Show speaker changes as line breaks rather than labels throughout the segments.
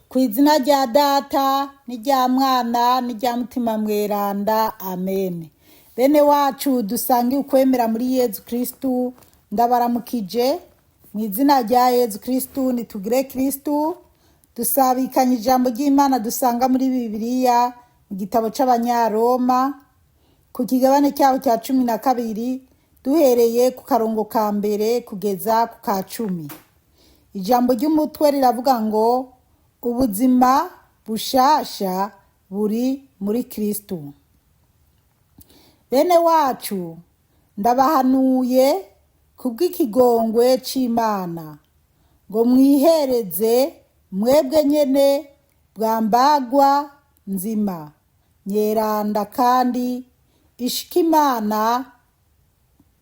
Ku izina rya Data n'irya Mwana n'irya Mutima Mweranda, amen. Bene wacu dusangiye ukwemera muri Yezu Kristu, ndabaramukije mu izina rya Yezu Kristu. Nitugire Kristu. Dusabikanye ijambo ry'Imana dusanga muri Bibiliya mu gitabo c'Abanyaroma ku kigabane cyaho cya 12, duhereye ku karongo ka mbere kugeza ku ka 10. Ijambo ry'umutwe riravuga ngo ubuzima bushasha buri muri Kristu. Bene wacu, ndabahanuye kubw'ikigongwe c'Imana ngo mwihereze mwebwe nyene bwambagwa nzima, nyeranda kandi ishika Imana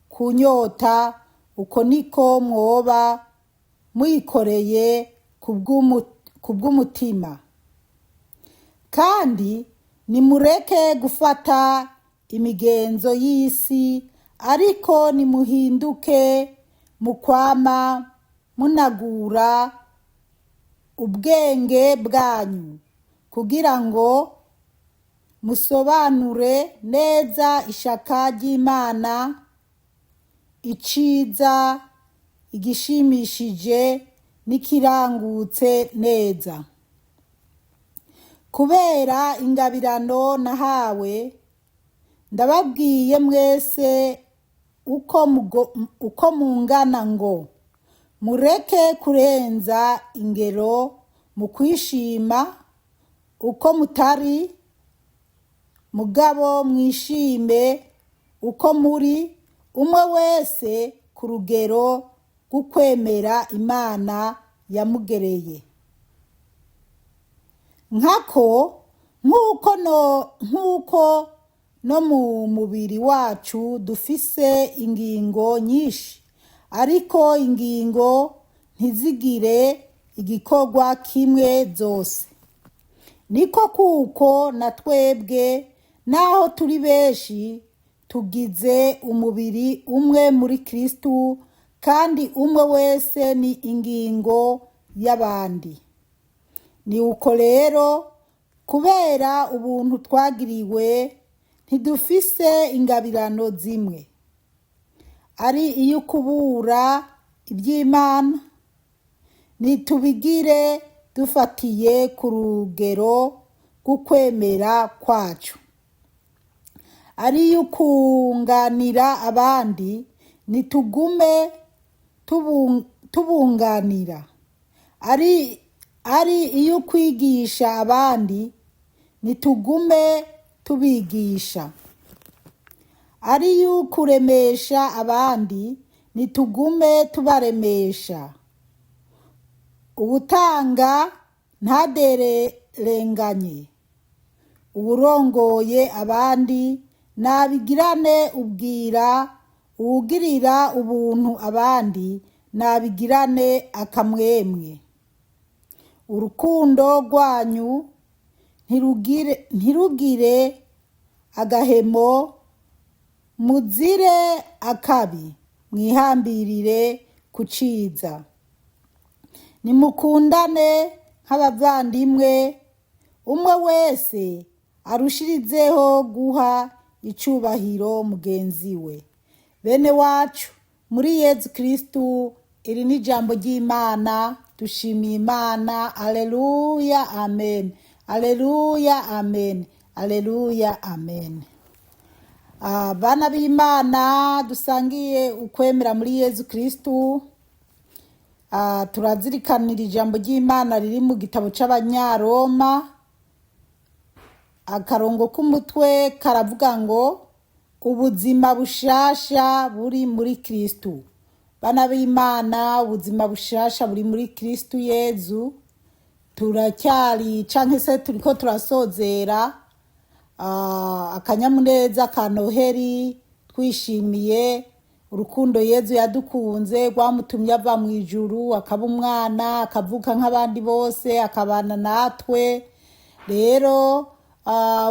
kunyota, uko niko mwoba muyikoreye kubw'umutima. Kandi nimureke gufata imigenzo y'isi, ariko nimuhinduke mu kwama munagura ubwenge bwanyu, kugira ngo musobanure neza ishaka ry'Imana, iciza, igishimishije n'ikirangutse neza. Kubera ingabirano nahawe, ndababwiye mwese uko mungana ngo mureke kurenza ingero mu kwishima uko mutari, mugabo mwishime uko muri, umwe wese ku rugero rw'ukwemera Imana yamugereye. Nkako nk'uko no mu mubiri wacu dufise ingingo nyinshi, ariko ingingo ntizigire igikorwa kimwe zose, niko kuko na twebwe, naho turi benshi, tugize umubiri umwe muri Kristu, kandi umwe wese ni ingingo y'abandi. Ni uko rero, kubera ubuntu twagiriwe, ntidufise ingabirano zimwe. Ari iy'ukubura iby'Imana, nitubigire dufatiye ku rugero rw'ukwemera kwacu. Ari iy'ukunganira abandi, nitugume tubunganira. Ari iy'ukwigisha abandi, nitugume tubigisha. Ari iy'ukuremesha abandi, nitugume tubaremesha. Uwutanga ntadererenganye, uwurongoye abandi nabigirane ubwira, uwugirira ubuntu abandi nabigirane akamwemwe. Urukundo rwanyu ntirugire agahemo, muzire akabi, mwihambirire ku ciza. Nimukundane nk'abavandimwe, umwe wese arushirizeho guha icubahiro mugenzi we. Bene wacu muri Yezu Kristu, iri ni ijambo ry'Imana. Dushimiye Imana. Aleluya, amen, aleluya, amen, aleluya, amen. Bana b'Imana dusangiye ukwemera muri Yezu Kristu, turazirikanira ijambo ry'Imana riri mu gitabo c'Abanyaroma. Akarongo k'umutwe karavuga ngo ubuzima bushasha buri muri Kristu. Bana b'Imana, ubuzima bushasha buri muri Kristu Yezu. Turacyari canke se turiko turasozera akanyamuneza ka Noheri, twishimiye urukundo Yezu yadukunze rwamutumye ava mu ijuru akaba umwana, akavuka nk'abandi bose, akabana natwe. Rero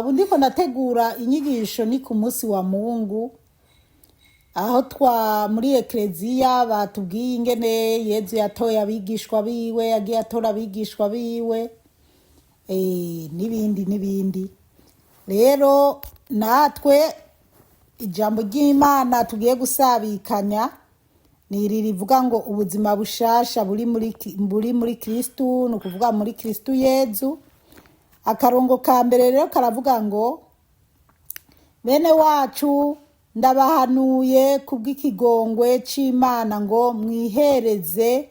ubu ndiko ndategura inyigisho ni ku munsi wa Mungu, aho twa muri ekleziya batubwiye ingene Yezu yatoye abigishwa biwe, yagiye atora abigishwa biwe. N'ibindi n'ibindi. Rero natwe ijambo ry'Imana tugiye gusabikanya ni iri rivuga ngo ubuzima bushasha buri muri Kristu, ni ukuvuga muri Kristu Yezu. Akarongo ka mbere rero karavuga ngo: "Bene wacu, ndabahanuye kubw'ikigongwe c'Imana ngo mwihereze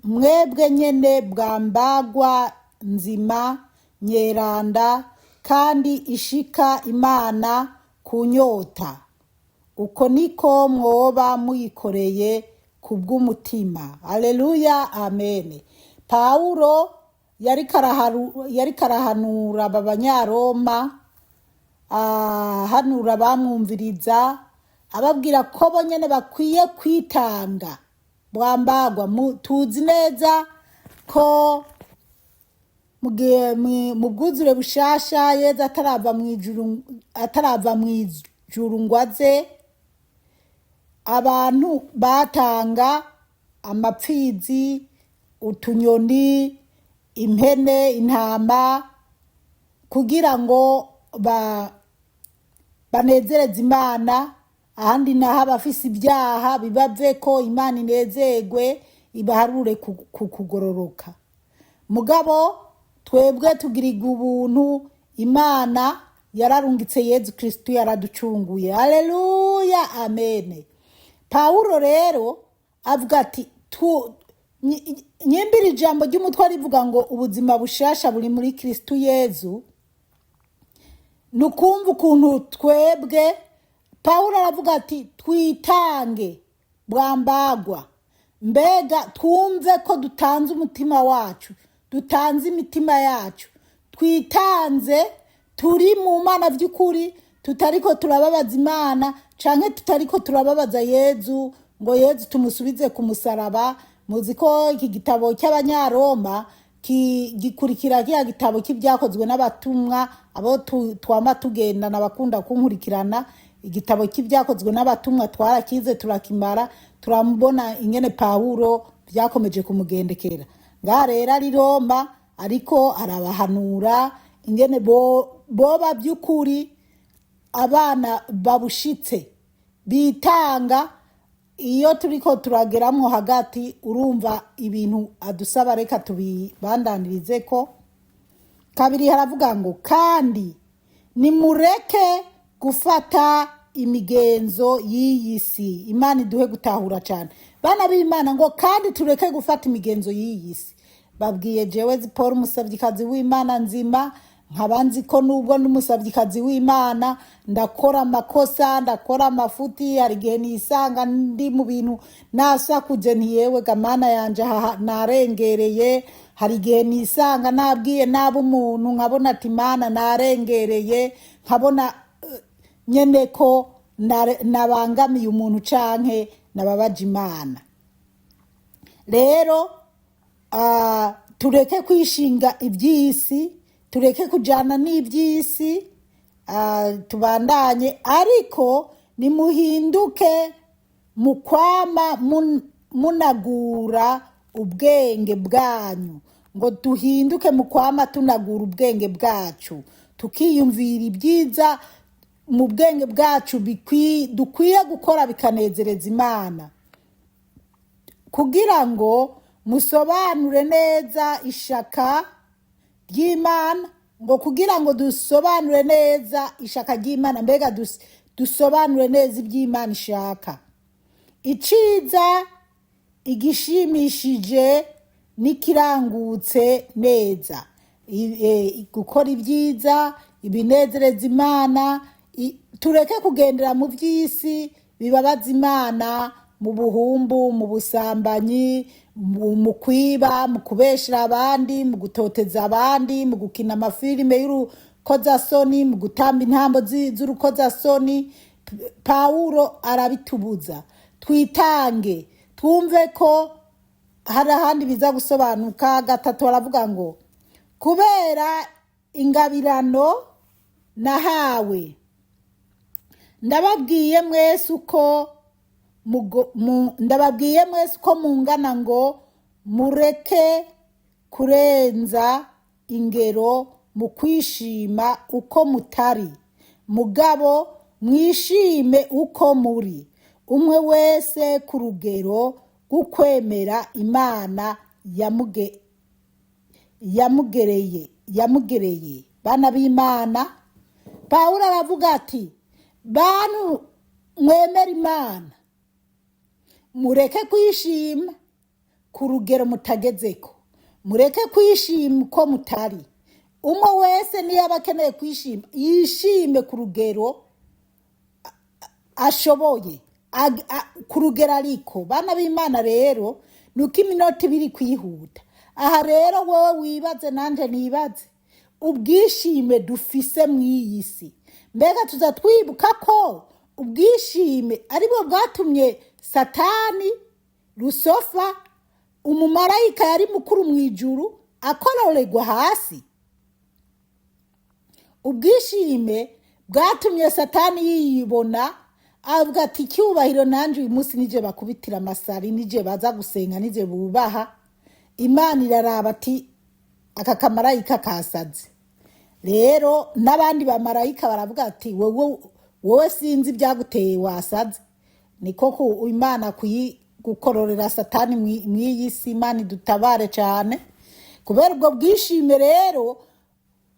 mwebwe nyene bwambagwa nzima, nyeranda kandi ishika Imana kunyota. Uko niko mwoba muyikoreye kubw'umutima." Aleluya, amen. Pawulo yariko arahanura aba Banyaroma, ahanura bamwumviriza, ababwira ko bo nyene bakwiye kwitanga bwambagwa. Tuzi neza ko mu bwuzure bushasha, Yezu atarava mw'ijuru, atarava mw'ijuru ngo aze, abantu batanga amapfizi, utunyoni, impene, intama, kugira ngo banezereze Imana. Ahandi naho abafise ibyaha bibaveko, Imana inezerwe, ibaharure ku kugororoka. Mugabo twebwe tugirirwa ubuntu, Imana yararungitse Yezu Kristu, yaraducunguye. Aleluya, amen. Pawulo rero avuga ati nyimbira ijambo ry'umutwe rivuga ngo ubuzima bushasha buri muri Kristu Yezu. Ni ukumva ukuntu twebwe, Pawulo aravuga ati twitange bwambagwa. Mbega twumve ko dutanze umutima wacu, dutanze imitima yacu, twitanze, turi mu Mana by'ukuri, tutariko turababaza Imana canke tutariko turababaza Yezu ngo Yezu tumusubize ku musaraba. Muzi ko iki gitabo cy'Abanyaroma gikurikira kiriya gitabo cy'Ibyakozwe n'Abatumwa. Abo twama tugendana, abakunda kunkurikirana, igitabo cy'Ibyakozwe n'Abatumwa twarakize, turakimara, turamubona ingene Pawulo byakomeje kumugendekera. Ngaha rero ari Roma, ariko arabahanura ingene boba by'ukuri abana babushitse, bitanga. Iyo turiko turageramwo hagati, urumva ibintu adusaba. Reka tubibandanirize ko kabiri. Haravuga ngo: "Kandi nimureke gufata imigenzo y'iyi si." Imana iduhe gutahura cyane, bana b'Imana. Ngo kandi tureke gufata imigenzo y'iyi si. Babwiye jewe Paul, umusabyikazi w'Imana nzima, nkaba nzi ko nubwo ndi umusabyikazi w'Imana, ndakora amakosa, ndakora amafuti. Hari igihe nisanga ndi mu bintu nasakuje, ntiyewe gamana yanje, aha narengereye. Hari igihe nisanga nabwiye nabi umuntu, nkabona ati Mana narengereye, nkabona nyene ko nabangamiye umuntu canke nababaje Imana. Rero tureke kwishinga iby'isi, tureke kujyana n'iby'isi. Tubandanye. "Ariko nimuhinduke mu kwama munagura ubwenge bwanyu." Ngo duhinduke mu kwama tunagura ubwenge bwacu, tukiyumvira ibyiza mu bwenge bwacu dukwiye gukora bikanezereza Imana, "kugira ngo musobanure neza ishaka ry'Imana." Ngo kugira ngo dusobanure neza ishaka ry'Imana. Mbega dusobanure neza iby'Imana ishaka, iciza, igishimishije n'ikirangutse neza. Gukora ibyiza, ibinezereza Imana. Tureke kugendera mu by'isi bibabaza Imana, mu buhumbu, mu busambanyi, mu kwiba, mu kubeshera abandi, mu gutoteza abandi, mu gukina amafilime y'urukozasoni, mu gutamba intambo z'urukozasoni. Pawulo arabitubuza. Twitange, twumve ko hari ahandi biza gusobanuka. Gatatu baravuga ngo: "Kubera ingabirano nahawe, ndababwiye mwese uko mungana ngo mureke kurenza." ingero mu kwishima uko mutari, mugabo mwishime uko muri, umwe wese ku rugero rw'ukwemera Imana yamugereye. Bana b'Imana, Pawulo aravuga ati: "Bantu mwemera Imana, mureke kwishima ku rugero mutagezeko, mureke kwishima uko mutari. Umwe wese niyo aba akeneye kwishima, yishime ku rugero ashoboye, ku rugero." Ariko bana b'Imana rero, ni uko iminota iba iri kwihuta. Aha rero wowe wibaze, nanjye nibaze, ubwishime dufise mu iyi si, mbega tuza twibuka ko ubwishime aribwo bwatumye Satani Lusofa, umumarayika yari mukuru mu ijuru, akororerwa hasi? Ubwishime bwatumye Satani yiyibona, avuga ati: "Icyubahiro nanjye uyu munsi nije bakubitira amasari, nije baza gusenga, nije bubaha." Imana iraraba ati: "Aka kamarayika kasaze." Rero n'abandi bamarayika baravuga ati: "Wowe, wowe, sinzi ibyaguteye, wasaze." Niko ku Imana gukororera Satani mw'iyi si. Imana idutabare cyane. Kubera ubwo bwishime rero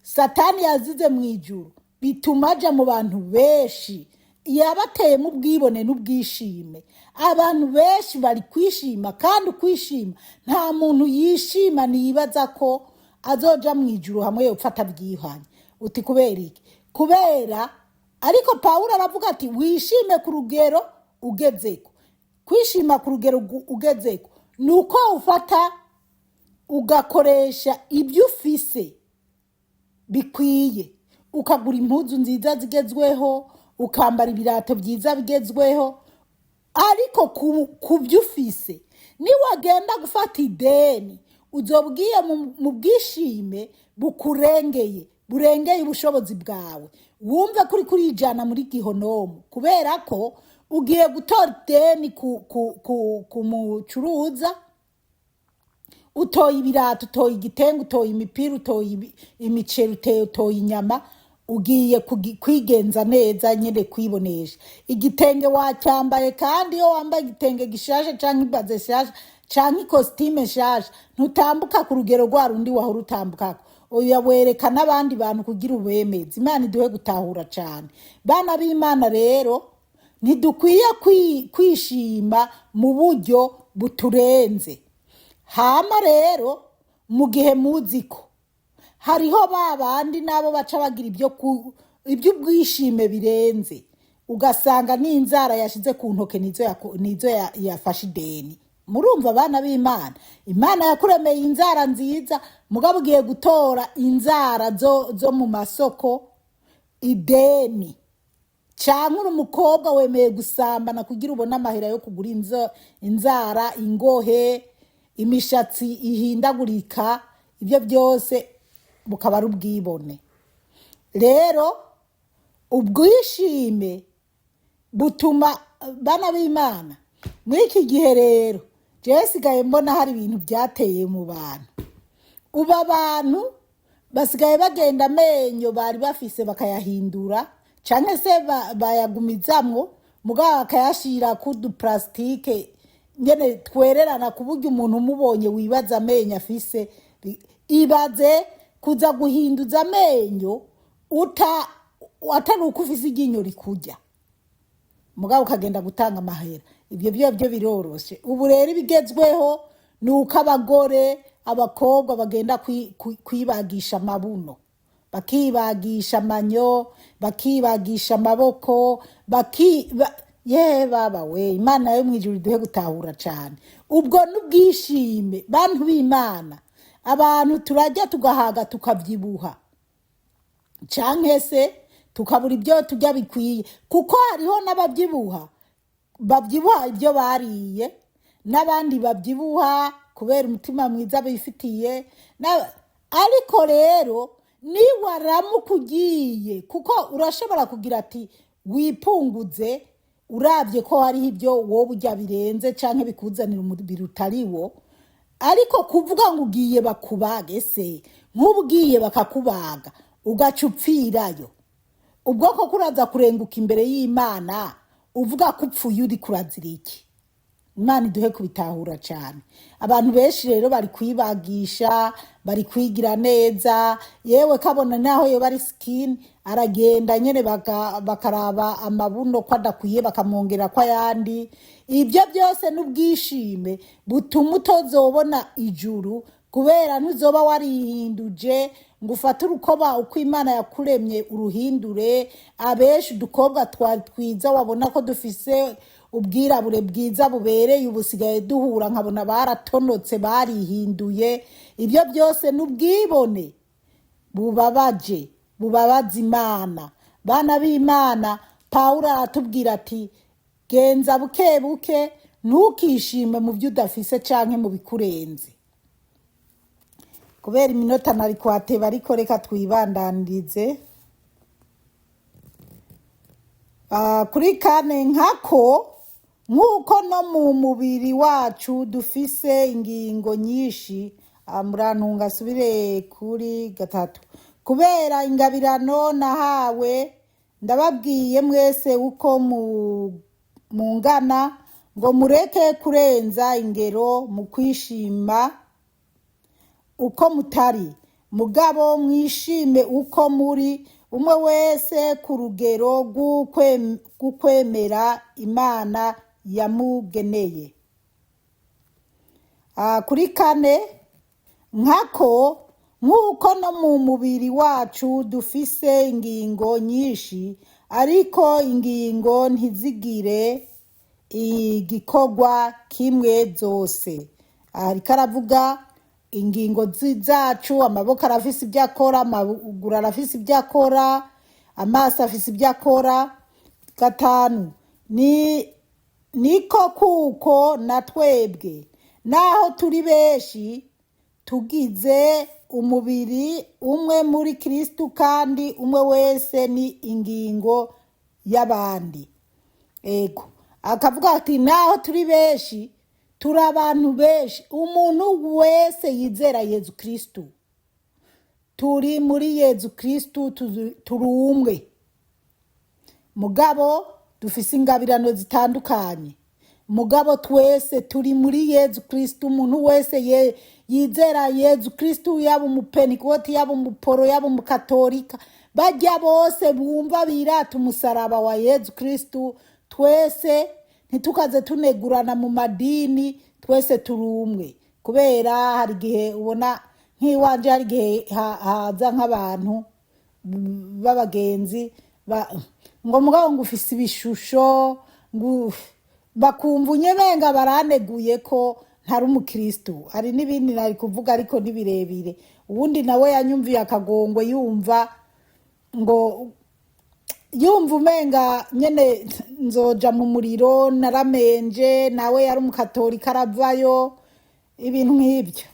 Satani yazize mu ijuru, bituma aja mu bantu benshi, yabateyemo ubwibone n'ubwishime. Abantu benshi bari kwishima, kandi ukwishima, nta muntu yishima nibaza ko azoja mu ijuru hamwe yopfa atabyihanye. Uti: "Kubera iki?" Kubera, ariko Pawulo aravuga ati: "Wishime ku rugero ugezeko." Kwishima ku rugero ugezeko ni uko ufata ugakoresha ibyo ufise bikwiye, ukagura impuzu nziza zigezweho, ukambara ibirato byiza bigezweho, ariko ku byo ufise. Niwagenda gufata ideni, uzobwiye mu bwishime bukurengeye, burengeye ubushobozi bwawe, wumve kuri kurijana muri gihonomu, kubera ko ugiye gutora ideni ku mucuruza, utoye ibirato, utoye igitenge, utoye imipira, utoye imiceri, utoye inyama, ugiye kwigenza neza nyine, kwibonesha. Igitenge wacyambaye, kandi iyo wambaye igitenge gishasha canke ibaze shasha canke ikositime nshasha, ntutambuka ku rugero rwa rundi wahora utambukako. Oya, wereka n'abandi bantu kugira ubemeze. Imana iduhe gutahura cane. Bana b'Imana rero, ntidukwiye kwishima mu buryo buturenze. Hama rero mu gihe muzi ko hariho ba bandi nabo baca bagira iby'ubwishime birenze, ugasanga n'inzara yashize ku ntoke nizo yafashe ideni. Murumva, abana b'Imana, Imana yakuremeye inzara nziza, mugabo ugiye gutora inzara zo mu masoko ideni, cyangwa uri umukobwa wemeye gusambana kugira ubone amahera yo kugura inzara, ingohe, imishatsi ihindagurika, ibyo byose bukaba ari ubwibone. Rero ubwishime butuma, bana b'Imana, muri iki gihe rero jewe sigaye mbona hari ibintu byateye mu bantu. Ubu abantu basigaye bagenda, amenyo bari bafise bakayahindura, canke se bayagumizamwo, mugabo bakayashira ku duparasitike nyene twererana, ku buryo umuntu umubonye wibaza amenyo afise. Ibaze kuza guhinduza amenyo uta atari uko ufise iryinyo rikurya, mugabo ukagenda gutanga amahera. Ibyo byo biroroshe. Ubu rero ibigezweho ni uko abagore, abakobwa bagenda kwibagisha amabuno, bakibagisha amanyo, bakibagisha amaboko, ye baba we! Imana yo mu ijuru iduhe gutahura cyane. Ubwo n'ubwishime, bantu b'Imana. Abantu turajya tugahaga, tukabyibuha, canke se tukabura ibyo turya bikwiye, kuko hariho n'ababyibuha, babyibuha ibyo bariye, n'abandi babyibuha kubera umutima mwiza bifitiye. Ariko rero niwaramuka ugiye, kuko urashobora kugira ati wipunguze, urabye ko hariho ibyo wowe urya birenze canke bikuzanira umubiri utari wo, ariko kuvuga ngo ugiye bakubage se. Nk'ubwiye bakakubaga ugaca upfirayo, ubwoko kuraza kurenguka imbere y'Imana uvuga ko upfuye uri kurazira iki? Imana iduhe kubitahura cyane. Abantu benshi rero bari kwibagisha, bari kwigira neza, yewe kabona naho yoba ari sikini, aragenda nyene bakaraba amabuno ko adakwiye, bakamwongera ko ayandi. Ibyo byose n'ubwishime butuma utozobona ijuru, kubera ntuzoba warihinduje ngo ufate urukoba uko Imana yakuremye uruhindure. Abenshi udukobwa twari twiza, wabona ko dufise ubwirabure bwiza bubereye, ubusigaye duhura nkabona baratonotse, barihinduye. Ibyo byose n'ubwibone bubabaje, bubabaza Imana. Bana b'Imana, Pawulo aratubwira ati: "Genza buke buke, ntukishime mu byo udafise canke mu bikurenze." Kubera iminota nari kuhateba, ariko reka twibandanirize. Kuri kane: nkako nk'uko no mu mubiri wacu dufise ingingo nyinshi. Murantunga asubire kuri gatatu. Kubera ingabirano nahawe, ndababwiye mwese uko mungana ngo mureke kurenza ingero mu kwishima uko mutari, mugabo mwishime uko muri, umwe wese ku rugero rw'ukwemera Imana yamugeneye. Kuri kane: nkako nk'uko no mu mubiri wacu dufise ingingo nyinshi, ariko ingingo ntizigire igikorwa kimwe zose. Ariko aravuga ingingo zacu: amaboko arafise ibyo akora, amaguru arafise ibyo akora, amaso afise ibyo akora. Gatanu: ni niko kuko na twebwe naho turi benshi tugize umubiri umwe muri Kristu, kandi umwe wese ni ingingo y'abandi. Ego, akavuga ati naho turi benshi, turi abantu benshi, umuntu wese yizera Yezu Kristu, turi muri Yezu Kristu, turi umwe, mugabo dufise ingabirano zitandukanye, mugabo twese turi muri Yezu Kristu. Umuntu wese yizera Yezu Kristu, yaba umupentikoti, yaba umuporo, yaba umukatolika, bajya bose bumva birata umusaraba wa Yezu Kristu, twese ntitukaze tunegurana mu madini, twese turi umwe. Kubera hari igihe ubona nk'iwanje, hari igihe haza nk'abantu b'abagenzi ngo mugabo ngo ufise ibishusho, ngo bakumva unyebenga baraneguye ko ntari umukristu. Hari n'ibindi nari kuvuga ariko ni birebire. Uwundi nawe yanyumviye akagongwe, yumva ngo yumva umenga nyene nzoja mu muriro naramenje, nawe yari umukatolika aravayo, ibintu nk'ibyo.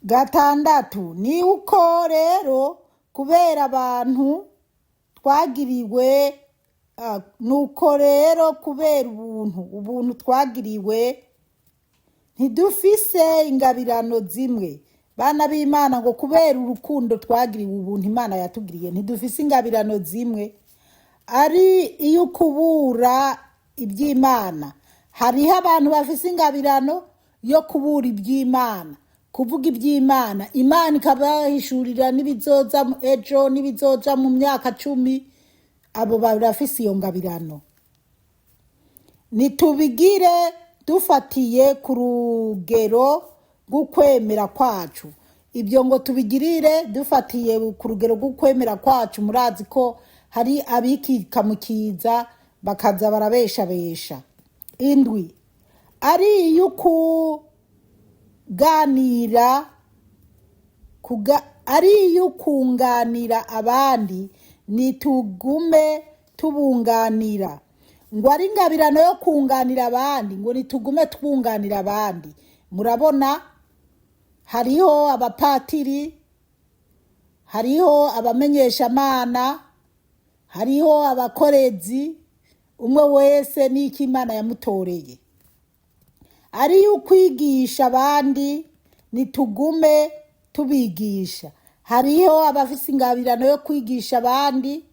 Gatandatu: ni uko rero kubera abantu twagiriwe, nuko rero kubera ubuntu twagiriwe, ntidufise ingabirano zimwe. Bana b'Imana, ngo kubera urukundo twagiriwe, ubuntu Imana yatugiriye, ntidufise ingabirano zimwe. Ari iyo ukubura iby'Imana, hariho abantu bafise ingabirano yo kubura iby'Imana, kuvuga iby'Imana, Imana ikabahishurira n'ibizoza ejo n'ibizoja mu myaka 10. Abo barafise iyo ngabirano. Nitubigire dufatiye ku rugero rw'ukwemera kwacu. Ibyo ngo tubigirire dufatiye ku rugero rw'ukwemera kwacu. Murazi ko hari abikika mu kiza bakaza barabeshabesha. Indwi: ari iy'ukuganira ari iy'ukunganira abandi, nitugume tubunganira. Ngo ari ingabirano yo kunganira abandi, ngo nitugume twunganira abandi. Murabona hariho abapatiri, hariho abamenyeshamana, hariho abakorezi, umwe wese n'icyo Imana yamutoreye. Ari ukwigisha abandi, nitugume tubigisha. Hariho abafise ingabirano yo kwigisha abandi,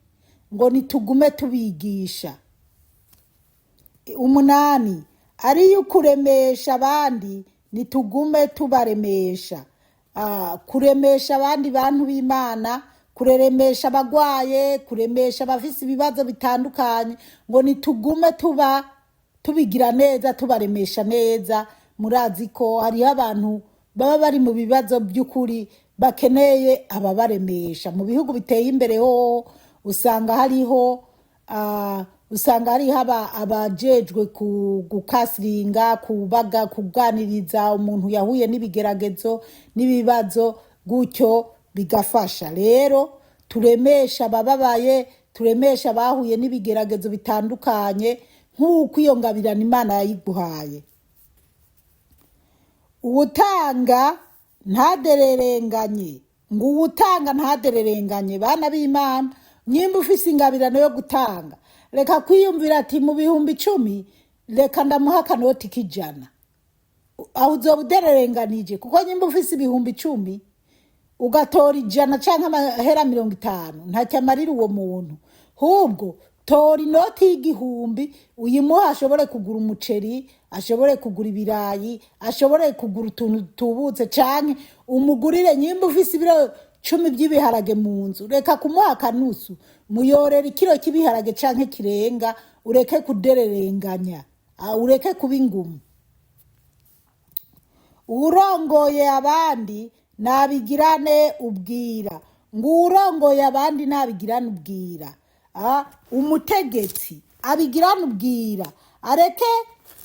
ngo nitugume tubigisha. 8, ariyo kuremesha abandi, nitugume tubaremesha. Kuremesha abandi bantu b'Imana, kuremesha abagwaye, kuremesha abafise ibibazo bitandukanye, ngo nitugume tuba tubigira neza, tubaremesha neza. Murazi ko hariho abantu baba bari mu bibazo by'ukuri bakeneye ababaremesha. Mu bihugu biteye imbere ho usanga hariho abajejwe gukasiringa, kubaga, kuganiriza umuntu yahuye n'ibigeragezo n'ibibazo, gutyo bigafasha. Rero turemesha abababaye, turemesha abahuye n'ibigeragezo bitandukanye, nk'uko iyo ngabirano Imana yayiguhaye. Uwutanga ntadererenganye, ngo uwutanga ntadererenganye. Bana b'Imana, nyimba ufise ingabirano yo gutanga, reka kwiyumvira ati mu 10,000 reka ndamuha akanoti k'ijana. Aho uzoba udererenganije, kuko nyimba ufise 10,000 ugatora 100 canke amahera 50, ntacyo amarira uwo muntu. Hubwo tora inoti y'1000 uyimuha, ashobore kugura umuceri, ashobore kugura ibirayi, ashobore kugura utuntu tubutse, canke umugurire. Nyimba ufise ibiro 10 by'ibiharage mu nzu, reka kumuha akanusu, muyorera ikiro cy'ibiharage canke kirenga. Ureke kudererenganya, ureke kuba ingumu. Uwurongoye abandi nabigirane ubwira, ngo uwurongoye abandi nabigirane ubwira. Umutegetsi abigirane ubwira, areke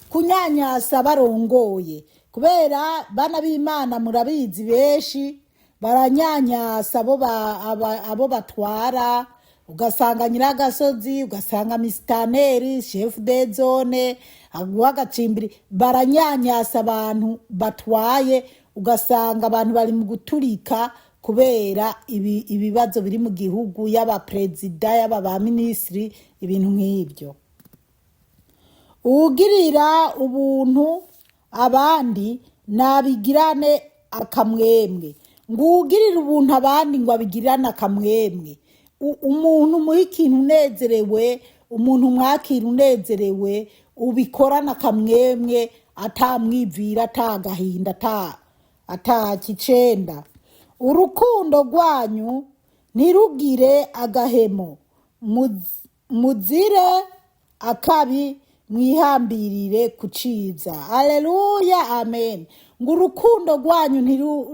kunyanyasa barongoye, kubera bana b'Imana murabizi benshi baranyanyasa abo batwara. Ugasanga nyiragasozi, ugasanga misitaneri, chef de zone, agacimbiri, baranyanyasa abantu batwaye. Ugasanga abantu bari mu guturika kubera ibibazo biri mu gihugu, yaba perezida, yaba ba minisitiri, ibintu nk'ibyo. Uwugirira ubuntu abandi nabigirane akamwemwe, ngo uwugirire ubuntu abandi ngo abigirane akamwemwe. Umuntu umuha ikintu unezerewe, umuntu mwakira unezerewe, ubikorana akamwemwe, atamwivira, atagahinda, atakicenda. Urukundo rwanyu ntirugire agahemo, muzire akabi, mwihambirire kuciza. Aleluya, amen. Ngo urukundo rwanyu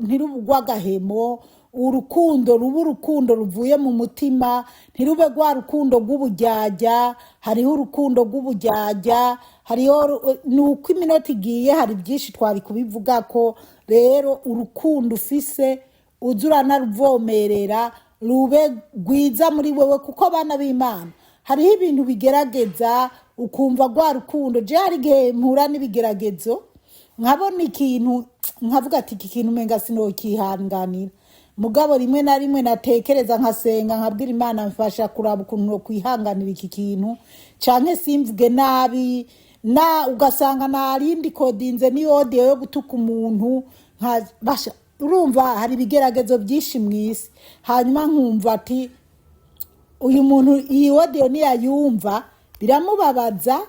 ntirubugwe agahemo, urukundo ruba urukundo ruvuye mu mutima, ntirube rwa rukundo rw'ubujyajya. Hariho urukundo rw'ubujyajya, hariho ni uko iminota igiye, hari byinshi twari kubivuga ko. Rero urukundo ufise uze uranaruvomerera, rube rwiza muri wewe, kuko abana b'Imana hariho ibintu bigerageza ukumva rwa rukundo. Je hari igihe mpura n'ibigeragezo, nkabona ikintu nkavuga ati iki kintu umenga sinokihanganira, mugabo rimwe na rimwe natekereza nkasenga, nkabwira Imana mfasha kuraba ukuntu nokwihanganira iki kintu, canke simvuge nabi, na ugasanga narindi kodinze ni audio yo gutuka umuntu nka basha. Urumva hari ibigeragezo byinshi mw'isi. Hanyuma nkumva ati uyu muntu iyi audio niyayumva biramubabaza,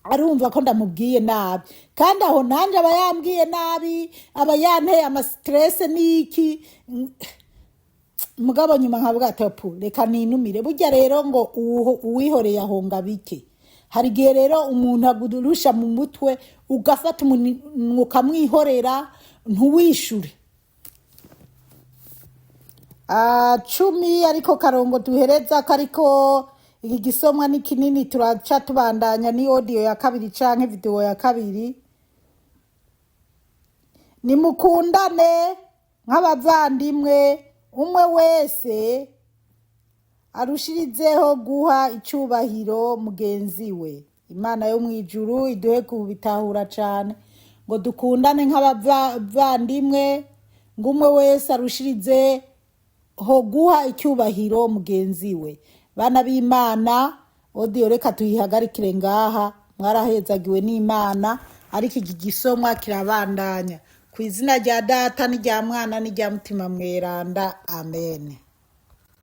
arumva ko ndamubwiye nabi, kandi aho nanjye aba yambwiye nabi, aba yanteye amastress n'iki. Mugabo nyuma nkavuga ati pu reka ninumire. Burya rero ngo uwihoreye ahonga bike. Hari igihe rero umuntu agurusha mu mutwe, ugafata umuntu ukamwihorera, ntuwishure. 10, ariko karongo duhereza ko, ariko iki gisomwa ni kinini, turaca tubandanya ni audio ya kabiri canke video ya kabiri. Nimukundane nk'abavandimwe, umwe wese arushirizeho guha icubahiro mugenzi we. Imana yo mw'ijuru iduhe kubitahura cane, ngo dukundane nk'abavandimwe, ngo umwe wese arushirize ho guha icyubahiro mugenzi we. Bana b'Imana, audio reka tuyihagarikire ngaha. Mwarahezagiwe n'Imana, ariko iki gisomwa kirabandanya. Ku izina rya Data n'irya Mwana n'irya Mutima Mweranda, amen.